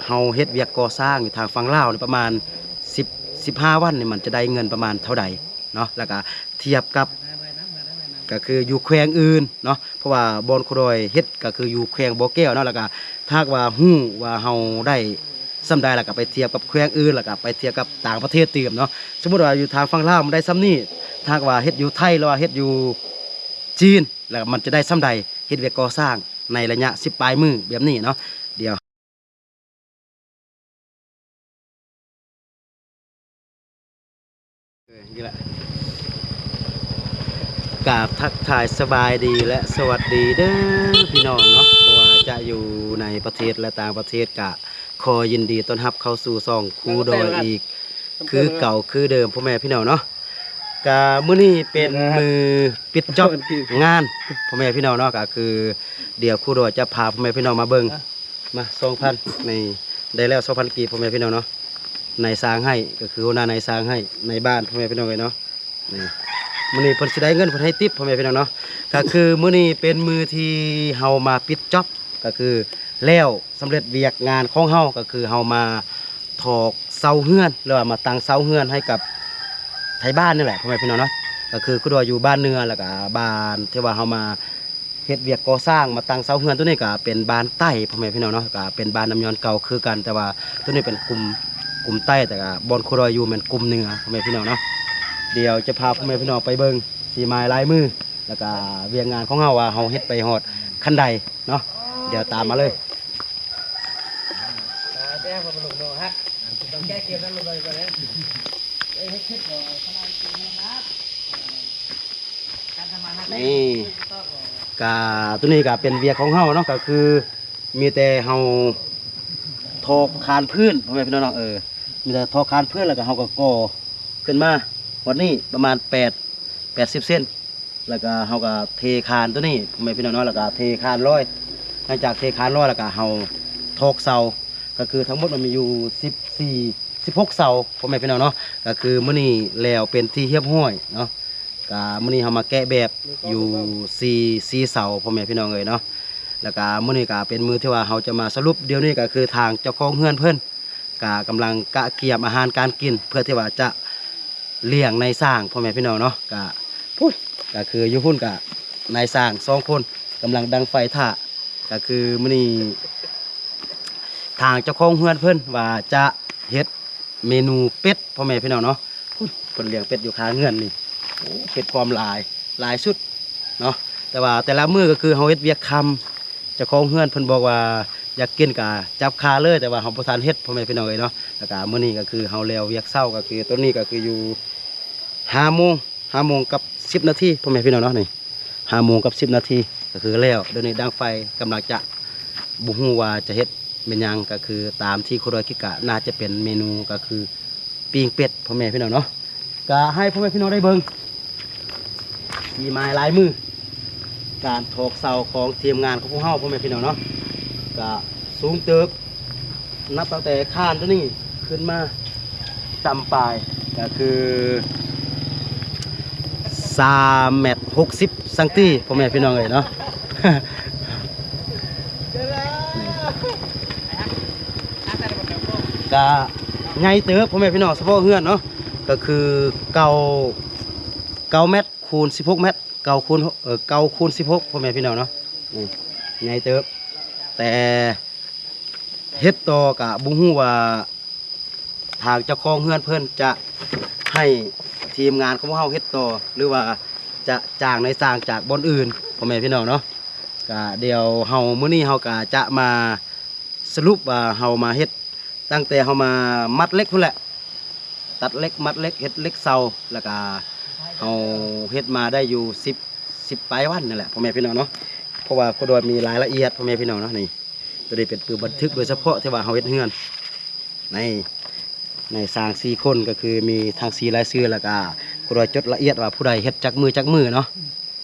ເຮົາເຮັດວຽກກໍ່ສ້າງຢູ່ທາງຝັ່ງລາວນີ້ປະມານສິບ ສິບຫ້າວັນນີ້ ມັນຈະໄດ້ເງິນປະມານເທົ່າໃດເນາະ ແລ້ວກະທຽບກັບ ກະຄືຢູ່ແຂວງອື່ນເນາະ ເພາະວ່າບ່ອນຄູດອຍເຮັດກະຄືຢູ່ແຂວງບໍ່ແກ້ວເນາະ ແລ້ວກະຖ້າຫາກວ່າຮູ້ວ່າເຮົາໄດ້ສ່ຳໃດ ແລ້ວກະໄປທຽບກັບແຂວງອື່ນ ແລ້ວກະໄປທຽບກັບຕ່າງປະເທດຕື່ມເນາະ. ສົມມຸດວ່າຢູ່ທາງຝັ່ງລາວມັນໄດ້ສ່ຳນີ້ ຖ້າຫາກວ່າເຮັດຢູ່ໄທ ຫຼືວ່າເຮັດຢູ່ຈີນ ແລ້ວມັນຈະໄດ້ສ່ຳໃດ ເຮັດວຽກກໍ່ສ້າງໃນໄລຍະສິບປາຍມື້ແບບນີ້ເນາະ. ດຽວ ເອີ ນີ້ແຫຼະ ກາບທັກທາຍສະບາຍດີ ແລະ ສະຫວັດດີເດີພີ່ນ້ອງເນາະ ບໍ່ວ່າຈະຢູ່ໃນປະເທດ ແລະ ຕ່າງປະເທດ ກະຂໍຍິນດີຕ້ອນຮັບເຂົ້າສູ່ຊ່ອງຄູດອຍອີກຄືເກົ່າຄືເດີມ ພໍ່ແມ່ພີ່ນ້ອງເນາະ. ກະມື້ນີ້ເປັນມື້ປິດຈອບງານ ພໍ່ແມ່ພີ່ນ້ອງເນາະ ກະຄືດຽວຄູດອຍຈະພາພໍ່ແມ່ພີ່ນ້ອງມາເບິ່ງ ມາ ສອງພັນ ນີ້ ໄດ້ແລ້ວ ສອງພັນ ກີບ ພໍ່ແມ່ພີ່ນ້ອງເນາະ. ນາຍຊ່າງໃຫ້ ກະຄືຫົວໜ້ານາຍຊ່າງໃຫ້ ນາຍບ້ານ ພໍ່ແມ່ພີ່ນ້ອງເອີຍເນາະ. ນີ້ ມື້ນີ້ເພິ່ນຊິໄດ້ເງິນ ເພິ່ນໃຫ້ຕິບ ພໍ່ແມ່ພີ່ນ້ອງເນາະ. ກະຄືມື້ນີ້ເປັນມື້ທີ່ເຮົາມາປິດຈອບ ກະຄືແລ້ວສຳເລັດວຽກງານຂອງເຮົາ ກະຄືເຮົາມາຖອກເສົາເຮືອນ ຫຼືວ່າມາຕັ້ງເສົາເຮືອນໃຫ້ກັບໄທບ້ານນີ້ແຫຼະ ພໍ່ແມ່ພີ່ນ້ອງເນາະ. ກະຄືຄູດອຍຢູ່ບ້ານເໜືອ ແລ້ວກະບ້ານທີ່ວ່າເຮົາມາ ເຮັດວຽກກໍ່ສ້າງມາຕັ້ງເສົາເຮືອນໂຕນີ້ກະເປັນບ້ານໃຕ້ ພໍ່ແມ່ພີ່ນ້ອງເນາະ ກະເປັນບ້ານນ້ຳຍ້ອນເກົ່າຄືກັນ ແຕ່ວ່າໂຕນີ້ເປັນກຸ່ມ ກຸ່ມໃຕ້ ແຕ່ກະບ່ອນຄູດອຍຢູ່ແມ່ນກຸ່ມເໜືອ ພໍ່ແມ່ພີ່ນ້ອງເນາະ. ດຽວຈະພາພໍ່ແມ່ພີ່ນ້ອງໄປເບິ່ງສີໄມ້ລາຍມື ແລ້ວກະວຽກງານຂອງເຮົາວ່າເຮົາເຮັດໄປຮອດຂັ້ນໃດເນາະ. ດຽວຕາມມາເລີຍ. ນີ້ ກະ ໂຕນີ້ກະເປັນວຽກຂອງເຮົາເນາະ ກະຄືມີແຕ່ເຮົາຖອກຄານພື້ນ ພໍ່ແມ່ພີ່ນ້ອງເນາະ. ເອີ ມີແຕ່ຖອກຄານພື້ນ ແລ້ວກະເຮົາກະກໍ່ຂຶ້ນມາຮອດນີ້ປະມານແປດ ແປດສິບເຊັນ ແລ້ວກະເຮົາກະເທຄານໂຕນີ້ ພໍ່ແມ່ພີ່ນ້ອງເນາະ ແລ້ວກະເທຄານລອຍ. ຫຼັງຈາກເທຄານລອຍ ແລ້ວກະເຮົາຖອກເສົາ ກະຄືທັງໝົດມັນມີຢູ່ສິບສີ່ ສິບຫົກເສົາ ພໍ່ແມ່ພີ່ນ້ອງເນາະ. ກະຄືມື້ນີ້ແລ້ວເປັນທີ່ຮຽບຮ້ອຍເນາະ. ກະມື້ນີ້ເຮົາມາແກະແບບຢູ່ສີ່ ສີ່ເສົາ ພໍ່ແມ່ພີ່ນ້ອງເອີຍເນາະ. ແລ້ວກະມື້ນີ້ກະເປັນມື້ທີ່ວ່າເຮົາຈະມາສະຫຼຸບ ດຽວນີ້ກະຄືທາງເຈົ້າຂອງເຮືອນເພິ່ນກະກຳລັງກະກຽມອາຫານການກິນ ເພື່ອທີ່ວ່າຈະລ້ຽງນາຍຊ່າງ ພໍ່ແມ່ພີ່ນ້ອງເນາະ. ກະພຸ້ນ ກະຄືຢູ່ພຸ້ນກະນາຍຊ່າງສອງຄົນກຳລັງດັງໄຟຖ້າ ກະຄືມື້ນີ້ທາງເຈົ້າຂອງເຮືອນເພິ່ນວ່າຈະເຮັດເມນູເປັດ ພໍ່ແມ່ພີ່ນ້ອງເນາະ. ພຸ້ນ ເພິ່ນລ້ຽງເປັດຢູ່ຂ້າງເຮືອນນີ້ ໂອ້ ເປັດຄວາມຫຼາຍ ຫຼາຍສຸດເນາະ. ແຕ່ວ່າແຕ່ລະມື້ກະຄືເຮົາເຮັດວຽກຄ່ຳ ເຈົ້າຂອງເຮືອນເພິ່ນບອກວ່າຢາກກິນກະຈັບຄາເລີຍ ແຕ່ວ່າເຮົາບໍ່ທັນເຮັດ ພໍ່ແມ່ພີ່ນ້ອງເອີຍເນາະ. ແລ້ວກະມື້ນີ້ກະຄືເຮົາແລ້ວວຽກເຊົ້າ ກະຄືໂຕນີ້ກະຄືຢູ່ຫ້າໂມງ ຫ້າໂມງກັບສິບນາທີ ພໍ່ແມ່ພີ່ນ້ອງເນາະ. ນີ້ ຫ້າໂມງກັບສິບນາທີກະຄືແລ້ວ ດຽວນີ້ດັງໄຟກຳລັງຈະ ບໍ່ຮູ້ວ່າຈະເຮັດແມ່ນຫຍັງ ກະຄືຕາມທີ່ຄູດອຍຄິດກະໜ້າຈະເປັນເມນູກະຄືປີ້ງເປັດ ພໍ່ແມ່ພີ່ນ້ອງເນາະ. ກະໃຫ້ພໍ່ແມ່ພີ່ນ້ອງໄດ້ເບິ່ງສີໄມ້ລາຍມື ການຖອກເສົາຂອງທີມງານຂອງພວກເຮົາ ພໍ່ແມ່ພີ່ນ້ອງເນາະ. ກະສູງເຕີບ ນັບຕັ້ງແຕ່ຄານໂຕນີ້ຂຶ້ນມາ ສ່ຳປາຍກະຄືສາມແມັດຫົກສິບຊັງຕີ ພໍ່ແມ່ພີ່ນ້ອງເອີຍເນາະ. ກະໃຫຍ່ເຕີບ ພໍ່ແມ່ພີ່ນ້ອງ ສະເພາະເຮືອນເນາະ ກະຄືເກົ້າ ເກົ້າແມັດຄູນສິບຫົກແມັດ ເກົ້າຄູນ ເອີ ເກົ້າຄູນສິບຫົກ ພໍ່ແມ່ພີ່ນ້ອງເນາະ. ນີ້ ໃຫຍ່ເຕີບ ແຕ່ເຮັດຕໍ່ກະບໍ່ຮູ້ວ່າ ທາງເຈົ້າຂອງເຮືອນເພິ່ນຈະໃຫ້ທີມງານຂອງພວກເຮົາເຮັດຕໍ່ ຫຼືວ່າຈະຈ້າງນາຍຊ່າງຈາກບ່ອນອື່ນ ພໍ່ແມ່ພີ່ນ້ອງເນາະ. ກະດຽວເຮົາ ມື້ນີ້ເຮົາກະຈະມາສະຫຼຸບວ່າເຮົາມາເຮັດ ຕັ້ງແຕ່ເຮົາມາມັດເຫຼັກພຸ້ນແຫຼະ ຕັດເຫຼັກ ມັດເຫຼັກ ເຮັດເຫຼັກເສົາ ແລ້ວກະເຮົາເຮັດມາໄດ້ຢູ່ສິບ ສິບປາຍວັນນີ້ແຫຼະ ພໍ່ແມ່ພີ່ນ້ອງເນາະ. ເພາະວ່າຄູດອຍມີລາຍລະອຽດ ພໍ່ແມ່ພີ່ນ້ອງເນາະ. ນີ້ ໂຕນີ້ເປັນປຶ້ມບັນທຶກໂດຍສະເພາະທີ່ວ່າເຮົາເຮັດເຮືອນ ໃນ ໃນຊ່າງສີ່ຄົນ ກະຄືມີທັງສີ່ລາຍຊື່ ແລ້ວກະຄູດອຍຈົດລະອຽດວ່າຜູ້ໃດເຮັດຈັກມື້ຈັກມື້ເນາະ.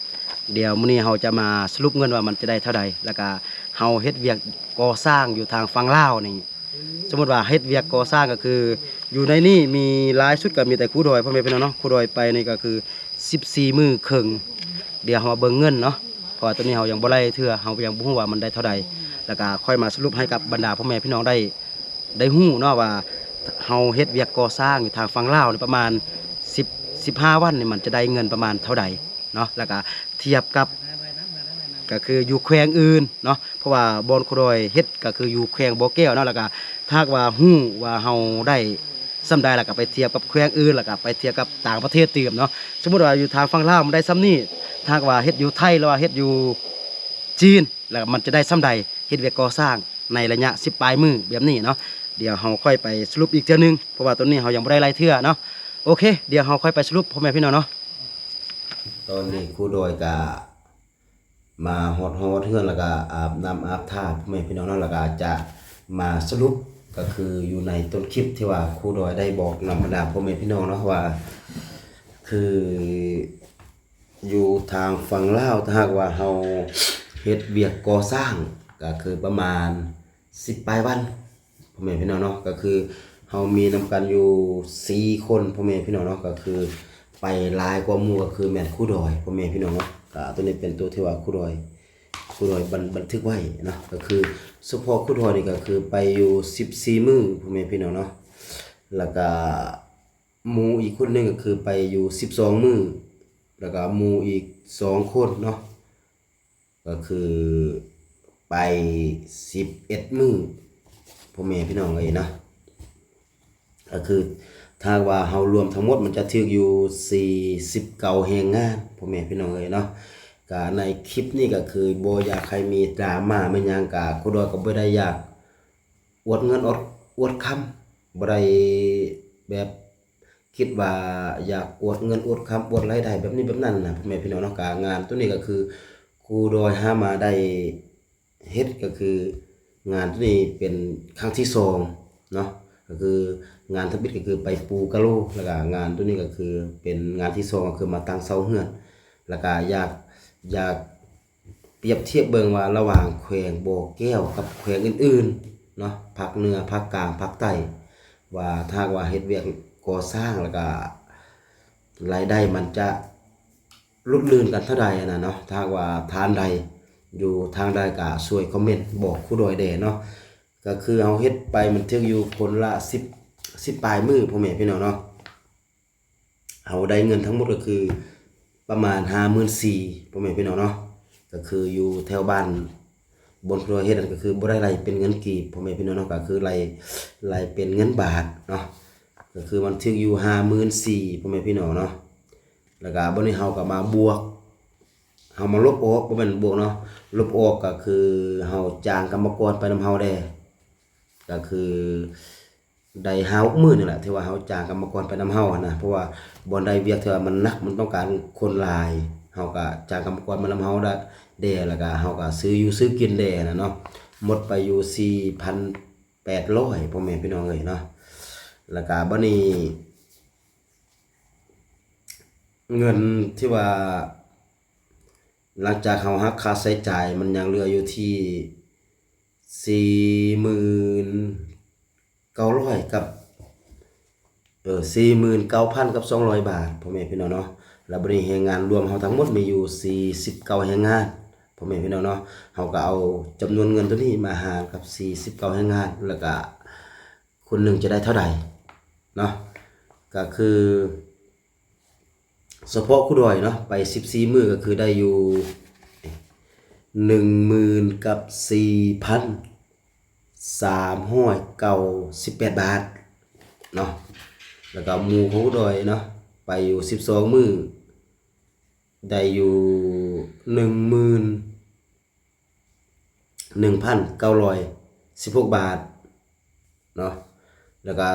ດຽວມື້ນີ້ເຮົາຈະມາສະຫຼຸບເງິນວ່າມັນຈະໄດ້ເທົ່າໃດ ແລ້ວກະເຮົາເຮັດວຽກກໍ່ສ້າງຢູ່ທາງຝັ່ງລາວນີ້ ສົມມຸດວ່າເຮັດວຽກກໍ່ສ້າງ ກະຄືຢູ່ໃນນີ້ມີຫຼາຍສຸດກະມີແຕ່ຄູດອຍ ພໍ່ແມ່ພີ່ນ້ອງເນາະ. ຄູດອຍໄປນີ້ກະຄື ສິບສີ່ມື້ເຄິ່ງ ດຽວເຮົາມາເບິ່ງເງິນເນາະ ເພາະວ່າໂຕນີ້ເຮົາຍັງບໍ່ໄລ່ເທື່ອ ເຮົາຍັງບໍ່ຮູ້ວ່າມັນໄດ້ເທົ່າໃດ ແລ້ວກະຄ່ອຍມາສະຫຼຸບໃຫ້ກັບບັນດາພໍ່ແມ່ພີ່ນ້ອງໄດ້ ໄດ້ຮູ້ເນາະວ່າ ເຮົາເຮັດວຽກກໍ່ສ້າງຢູ່ທາງຝັ່ງລາວນີ້ປະມານສິບ ສິບຫ້າວັນນີ້ ມັນຈະໄດ້ເງິນປະມານເທົ່າໃດເນາະ ແລ້ວກະທຽບກັບ ກະຄືຢູ່ແຂວງອື່ນເນາະ ເພາະວ່າບ່ອນຄູດອຍເຮັດກະຄືຢູ່ແຂວງບໍ່ແກ້ວເນາະ ແລ້ວກະຖ້າຫາກວ່າຮູ້ວ່າເຮົາໄດ້ສ່ຳໃດ ແລ້ວກະໄປທຽບກັບແຂວງອື່ນ ແລ້ວກະໄປທຽບກັບຕ່າງປະເທດຕື່ມເນາະ. ສົມມຸດວ່າຢູ່ທາງຝັ່ງລາວມັນໄດ້ສ່ຳນີ້ ຖ້າຫາກວ່າເຮັດຢູ່ໄທ ຫຼືວ່າເຮັດຢູ່ຈີນ ແລ້ວມັນຈະໄດ້ສ່ຳໃດ ເຮັດວຽກກໍ່ສ້າງໃນໄລຍະສິບປາຍມື້ແບບນີ້ເນາະ. ດຽວເຮົາຄ່ອຍໄປສະຫຼຸບອີກເທື່ອໜຶ່ງ ເພາະວ່າຕອນນີ້ເຮົາຍັງບໍ່ໄດ້ລາຍເທື່ອເນາະ. ໂອເຄ ດຽວເຮົາຄ່ອຍໄປສະຫຼຸບ ພໍ່ແມ່ພີ່ນ້ອງເນາະ. ຕອນນີ້ຄູດອຍກະມາຮອດ ຮອດເຮືອນ ແລ້ວກະອາບນ້ຳອາບທ່າ ພໍ່ແມ່ພີ່ນ້ອງເນາະ ແລ້ວກະຈະມາສະຫຼຸບ ກະຄືຢູ່ໃນຕົ້ນຄລິບທີ່ວ່າຄູດອຍໄດ້ບອກນຳບັນດາພໍ່ແມ່ພີ່ນ້ອງເນາະ ວ່າຄືຢູ່ທາງຝັ່ງລາວ ຖ້າຫາກວ່າເຮົາເຮັດວຽກກໍ່ສ້າງ ກະຄືປະມານສິບປາຍວັນ ພໍ່ແມ່ພີ່ນ້ອງເນາະ ກະຄືເຮົາມີນຳກັນຢູ່ສີ່ຄົນ ພໍ່ແມ່ພີ່ນ້ອງເນາະ ກະຄືໄປຫຼາຍກວ່າໝູ່ ກະຄືແມ່ນຄູດອຍ ພໍ່ແມ່ພີ່ນ້ອງເນາະ. ກະໂຕນີ້ເປັນໂຕທີ່ວ່າຄູດອຍ ຄູດອຍບັນ ບັນທຶກໄວ້ເນາະ ກະຄືສະເພາະຄູດອຍນີ້ກະຄືໄປຢູ່ສິບສີ່ມື້ ພໍ່ແມ່ພີ່ນ້ອງເນາະ ແລ້ວກະໝູ່ອີກຄົນໜຶ່ງກະຄືໄປຢູ່ສິບສອງມື້ ແລ້ວກະໝູ່ອີກສອງຄົນເນາະ ກະຄືໄປສິບເອັດມື້ ພໍ່ແມ່ພີ່ນ້ອງເອີຍເນາະ. ກະຄືຖ້າຫາກວ່າເຮົາລວມທັງໝົດ ມັນຈະຖືກຢູ່ສີ່ສິບເກົ້າແຮງງານ ພໍ່ແມ່ພີ່ນ້ອງເອີຍເນາະ. ກະໃນຄລິບນີ້ກະຄືບໍ່ຢາກໃຫ້ມີດຣາມາແມ່ນຫຍັງ ກະຄູດອຍກະບໍ່ໄດ້ຢາກອວດເງິນອວດ ອວດຄຳ ບໍ່ໄດ້ແບບ ຄິດວ່າຢາກອວດເງິນອວດຄຳ ອວດລາຍໄດ້ແບບນີ້ແບບນັ້ນນະ ພໍ່ແມ່ພີ່ນ້ອງເນາະ. ກະງານໂຕນີ້ກະຄືຄູດອຍຫາມາໄດ້ເຮັດ ກະຄືງານໂຕນີ້ເປັນຄັ້ງທີສອງເນາະ ກະຄືງານທຳອິດກະຄືໄປປູກະໂລ ແລ້ວກະງານໂຕນີ້ກະຄືເປັນງານທີສອງ ກະຄືມາຕັ້ງເສົາເຮືອນ ແລ້ວກະຢາກ ຢາກ ປຽບທຽບເບິ່ງວ່າລະຫວ່າງແຂວງບໍ່ແກ້ວກັບແຂວງອື່ນໆເນາະ ພາກເໜືອ ພາກກາງ ພາກໃຕ້ ວ່າຖ້າຫາກວ່າເຮັດວຽກກໍ່ສ້າງ ແລ້ວກະລາຍໄດ້ມັນຈະຫຼຸດລື່ນກັນເທົ່າໃດຫັ້ນນະເນາະ. ຖ້າຫາກວ່າທ່ານໃດຢູ່ທາງໃດກະຊ່ວຍຄອມເມັນບອກຄູດອຍແດ່ເນາະ. ກະຄືເຮົາເຮັດໄປມັນຖືກຢູ່ຄົນລະສິບ ສິບປາຍມື້ ພໍ່ແມ່ພີ່ນ້ອງເນາະ. ເຮົາໄດ້ເງິນທັງໝົດກະຄືປະມານຫ້າໝື່ນສີ່ ພໍ່ແມ່ພີ່ນ້ອງເນາະ. ກະຄືຢູ່ແຖວບ້ານບ່ອນທີ່ເຮົາເຮັດນັ້ນ ກະຄືບໍ່ໄດ້ໄລ່ເປັນເງິນກີບ ພໍ່ແມ່ພີ່ນ້ອງເນາະ ກະຄືໄລ່ ໄລ່ເປັນເງິນບາດເນາະ. ກະຄືມັນຖືກຢູ່ຫ້າໝື່ນສີ່ ພໍ່ແມ່ພີ່ນ້ອງເນາະ. ແລ້ວກະບັດນີ້ເຮົາກະມາບວກ ເຮົາມາລົບອອກ ບໍ່ແມ່ນບວກເນາະ ລົບອອກ ກະຄືເຮົາຈ້າງກຳມະກອນໄປນຳເຮົາແດ່ ກະຄື ໄດ້ຫ້າຫົກໝື່ນນີ້ແຫຼະ ທີ່ວ່າເຮົາຈ້າງກຳມະກອນໄປນຳເຮົາຫັ້ນນະ. ເພາະວ່າບ່ອນໃດວຽກທີ່ວ່າມັນໜັກ ມັນຕ້ອງການຄົນຫຼາຍ ເຮົາກະຈ້າງກຳມະກອນມານຳເຮົາໄດ້ແດ່ ແລ້ວກະເຮົາກະຊື້ຢູ່ຊື້ກິນແດ່ຫັ້ນນະເນາະ. ໝົດໄປຢູ່ສີ່ພັນແປດຮ້ອຍ ພໍ່ແມ່ພີ່ນ້ອງເອີຍເນາະ. ແລ້ວກະບັດນີ້ ເງິນທີ່ວ່າ ຫຼັງຈາກເຮົາຫັກຄ່າໃຊ້ຈ່າຍ ມັນຍັງເຫຼືອຢູ່ທີ່ສີ່ໝື່ນເກົ້າຮ້ອຍກັບ ເອີ ສີ່ໝື່ນເກົ້າພັນກັບສອງຮ້ອຍບາດ ພໍ່ແມ່ພີ່ນ້ອງເນາະ. ແລ້ວບັດນີ້ແຮງງານລວມເຮົາທັງໝົດມີຢູ່ສີ່ສິບເກົ້າແຮງງານ ພໍ່ແມ່ພີ່ນ້ອງເນາະ. ເຮົາກະເອົາຈຳນວນເງິນໂຕນີ້ມາຫານກັບສີ່ສິບເກົ້າແຮງງານ ແລ້ວກະຄົນໜຶ່ງຈະໄດ້ເທົ່າໃດເນາະ. ກະຄື ສະເພາະຄູດອຍເນາະ ໄປສິບສີ່ມື້ ກະຄືໄດ້ຢູ່ໜຶ່ງໝື່ນກັບສີ່ພັນສາມຮ້ອຍເກົ້າສິບແປດບາດເນາະ. ແລ້ວກະໝູ່ຂອງຄູດອຍເນາະ ໄປຢູ່ສິບສອງມື້ ໄດ້ຢູ່ໜຶ່ງໝື່ນ ໜຶ່ງພັນເກົ້າຮ້ອຍສິບຫົກບາດເນາະ. ແລ້ວກະ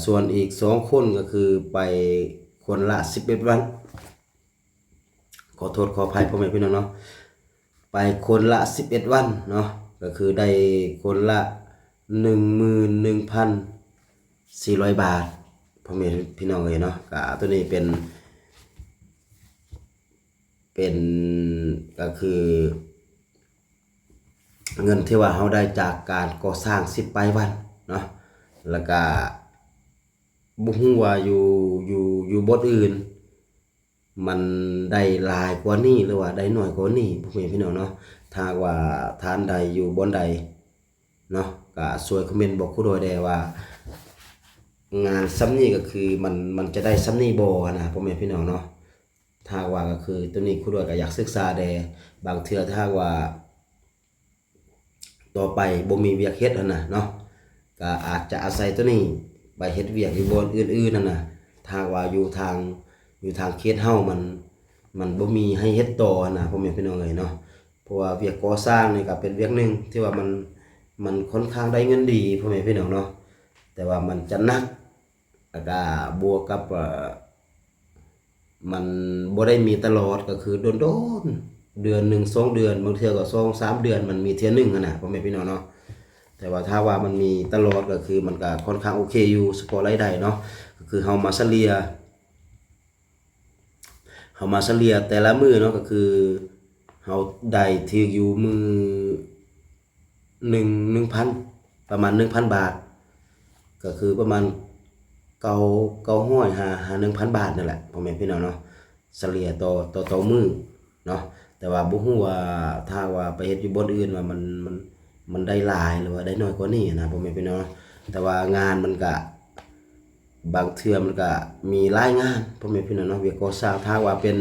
ສ່ວນອີກສອງຄົນກະຄືໄປຄົນລະສິບເອັດວັນ ຂໍໂທດຂໍອະໄພພໍ່ແມ່ພີ່ນ້ອງເນາະ ໄປຄົນລະສິບເອັດວັນເນາະ ກະຄືໄດ້ຄົນລະໜຶ່ງໝື່ນໜຶ່ງພັນສີ່ຮ້ອຍບາດ ພໍ່ແມ່ພີ່ນ້ອງເອີຍເນາະ. ກະໂຕນີ້ເປັນ ເປັນ ກະຄືເງິນທີ່ວ່າເຮົາໄດ້ຈາກການກໍ່ສ້າງສິບປາຍວັນເນາະ. ແລ້ວກະບໍ່ຮູ້ວ່າຢູ່ ຢູ່ ຢູ່ບ່ອນອື່ນມັນໄດ້ຫຼາຍກວ່ານີ້ ຫຼືວ່າໄດ້ໜ້ອຍກວ່ານີ້ ພໍ່ແມ່ພີ່ນ້ອງເນາະ. ຖ້າຫາກວ່າທ່ານໃດຢູ່ບ່ອນໃດເນາະ ກະຊ່ວຍຄອມເມັນບອກຄູດອຍແດ່ວ່າ ງານຊ່ຳນີ້ກໍຄືມັນ ມັນຈະໄດ້ຊ່ຳນີ້ບໍ່ຫັ້ນນະ ພໍ່ແມ່ພີ່ນ້ອງເນາະ. ຖ້າຫາກວ່າກໍຄືໂຕນີ້ຄູດອຍກໍຢາກສຶກສາແດ່ ບາງເທື່ອຖ້າຫາກວ່າຕໍ່ໄປບໍ່ມີວຽກເຮັດຫັ້ນນະເນາະ ກໍອາດຈະອາໄສໂຕນີ້ໄປເຮັດວຽກຢູ່ບ່ອນອື່ນໆຫັ້ນນະ. ຖ້າຫາກວ່າຢູ່ທາງ ຢູ່ທາງເຂດເຮົາມັນ ມັນບໍ່ມີໃຫ້ເຮັດຕໍ່ຫັ້ນນະ ພໍ່ແມ່ພີ່ນ້ອງເອີຍເນາະ. ເພາະວ່າວຽກກໍ່ສ້າງນີ້ກໍເປັນວຽກໜຶ່ງທີ່ວ່າມັນ ມັນຄ່ອນຂ້າງໄດ້ເງິນດີ ພໍ່ແມ່ພີ່ນ້ອງເນາະ ແຕ່ວ່າມັນຈະໜັກ ແລ້ວກໍບວກກັບ ເອີ ມັນບໍ່ໄດ້ມີຕະຫຼອດ ກໍຄືດົນໆ ເດືອນໜຶ່ງສອງເດືອນ ບາງເທື່ອກໍສອງສາມເດືອນມັນມີເທື່ອໜຶ່ງຫັ້ນນະ ພໍ່ແມ່ພີ່ນ້ອງເນາະ. ແຕ່ວ່າຖ້າວ່າມັນມີຕະຫຼອດ ກໍຄືມັນກໍຄ່ອນຂ້າງໂອເຄຢູ່ ສະເພາະລາຍໄດ້ເນາະ ກໍຄືເຮົາມາສະເລ່ຍ ເຮົາມາສະເລ່ຍແຕ່ລະມື້ເນາະ ກໍຄືເຮົາໄດ້ຖືກຢູ່ມື້ໜຶ່ງ ໜຶ່ງພັນ ປະມານໜຶ່ງພັນບາດ ກໍຄືປະມານເກົ້າ ເກົ້າຮ້ອຍຫາ ຫາໜຶ່ງພັນບາດນີ້ແຫຼະ ພໍ່ແມ່ພີ່ນ້ອງເນາະ ສະເລ່ຍຕໍ່ ຕໍ່ ຕໍ່ມື້ເນາະ. ແຕ່ວ່າບໍ່ຮູ້ວ່າ ຖ້າວ່າໄປເຮັດຢູ່ບ່ອນອື່ນວ່າມັນ ມັນ ມັນໄດ້ຫຼາຍ ຫຼືວ່າໄດ້ໜ້ອຍກວ່ານີ້ນະ ພໍ່ແມ່ພີ່ນ້ອງເນາະ. ແຕ່ວ່າງານມັນກະ ບາງເທື່ອມັນກະມີຫຼາຍງານ ພໍ່ແມ່ພີ່ນ້ອງເນາະ ວຽກກໍ່ສ້າງ ຖ້າວ່າເປັນ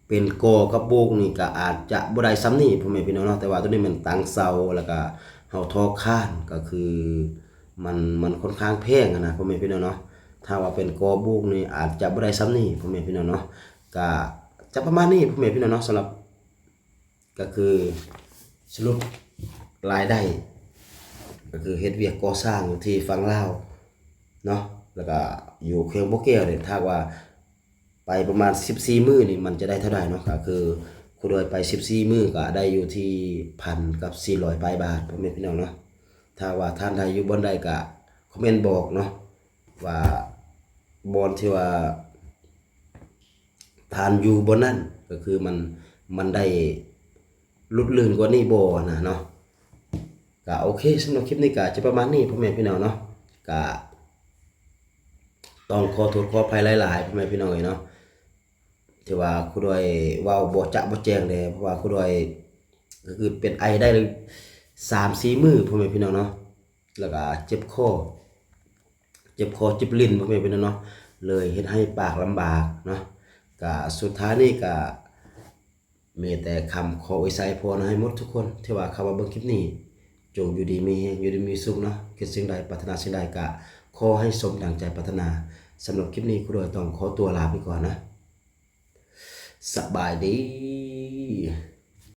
ເປັນກໍ່ກັບໂບກນີ້ກໍອາດຈະບໍ່ໄດ້ຊ່ຳນີ້ ພໍ່ແມ່ພີ່ນ້ອງເນາະ. ແຕ່ວ່າໂຕນີ້ແມ່ນຕັ້ງເສົາ ແລ້ວກໍເຮົາຖອກຄານ ກໍຄືມັນ ມັນຄ່ອນຂ້າງແພງຫັ້ນນະ ພໍ່ແມ່ພີ່ນ້ອງເນາະ. ຖ້າວ່າເປັນກໍ່ໂບກນີ້ອາດຈະບໍ່ໄດ້ຊ່ຳນີ້ ພໍ່ແມ່ພີ່ນ້ອງເນາະ. ກະຈະປະມານນີ້ ພໍ່ແມ່ພີ່ນ້ອງເນາະ ສຳລັບ ກໍຄືສະຫຼຸບລາຍໄດ້ ກໍຄືເຮັດວຽກກໍ່ສ້າງຢູ່ທີ່ຝັ່ງລາວເນາະ ແລ້ວກໍຢູ່ແຂວງບໍ່ແກ້ວນີ້ ຖ້າວ່າໄປປະມານສິບສີ່ມື້ນີ້ ມັນຈະໄດ້ເທົ່າໃດເນາະ. ກໍຄືຄູດອຍໄປສິບສີ່ມື້ ກໍໄດ້ຢູ່ທີ່ພັນກັບສີ່ຮ້ອຍປາຍບາດ ພໍ່ແມ່ພີ່ນ້ອງເນາະ. ຖ້າວ່າທ່ານໃດຢູ່ບ່ອນໃດ ກໍຄອມເມັນບອກເນາະ ວ່າບ່ອນທີ່ວ່າ ທ່ານຢູ່ບ່ອນນັ້ນ ກໍຄືມັນ ມັນໄດ້ຫຼຸດລື່ນກວ່ານີ້ບໍ່ນະເນາະ. ກະໂອເຄ ສຳລັບຄລິບນີ້ກະຈະປະມານນີ້ ພໍ່ແມ່ພີ່ນ້ອງເນາະ. ກະຕ້ອງຂໍໂທດຂໍອະໄພຫຼາຍໆ ພໍ່ແມ່ພີ່ນ້ອງເອີຍເນາະ ທີ່ວ່າຄູດອຍເວົ້າບໍ່ຈະບໍ່ແຈ້ງແດ່ ເພາະວ່າຄູດອຍກໍຄືເປັນໄອໄດ້ສາມສີ່ມື້ ພໍ່ແມ່ພີ່ນ້ອງເນາະ. ແລ້ວກະເຈັບຄໍ ເຈັບຄໍເຈັບຫຼິ້ນ ພໍ່ແມ່ພີ່ນ້ອງເນາະ ເລີຍເຮັດໃຫ້ປາກລຳບາກເນາະ. ກະສຸດທ້າຍນີ້ກະມີແຕ່ຄຳຂໍອວຍໄຊພອນໃຫ້ໝົດທຸກຄົນທີ່ວ່າເຂົ້າມາເບິ່ງຄລິບນີ້ ຈົ່ງຢູ່ດີມີແຮງ ຢູ່ດີມີສຸກເນາະ. ຄິດສິ່ງໃດປາດຖະໜາສິ່ງໃດກະຂໍໃຫ້ສົມດັ່ງໃຈປາດຖະໜາ. ສຳລັບຄລິບນີ້ຄູດອຍຕ້ອງຂໍຕົວລາໄປກ່ອນນະ. ສະບາຍດີ.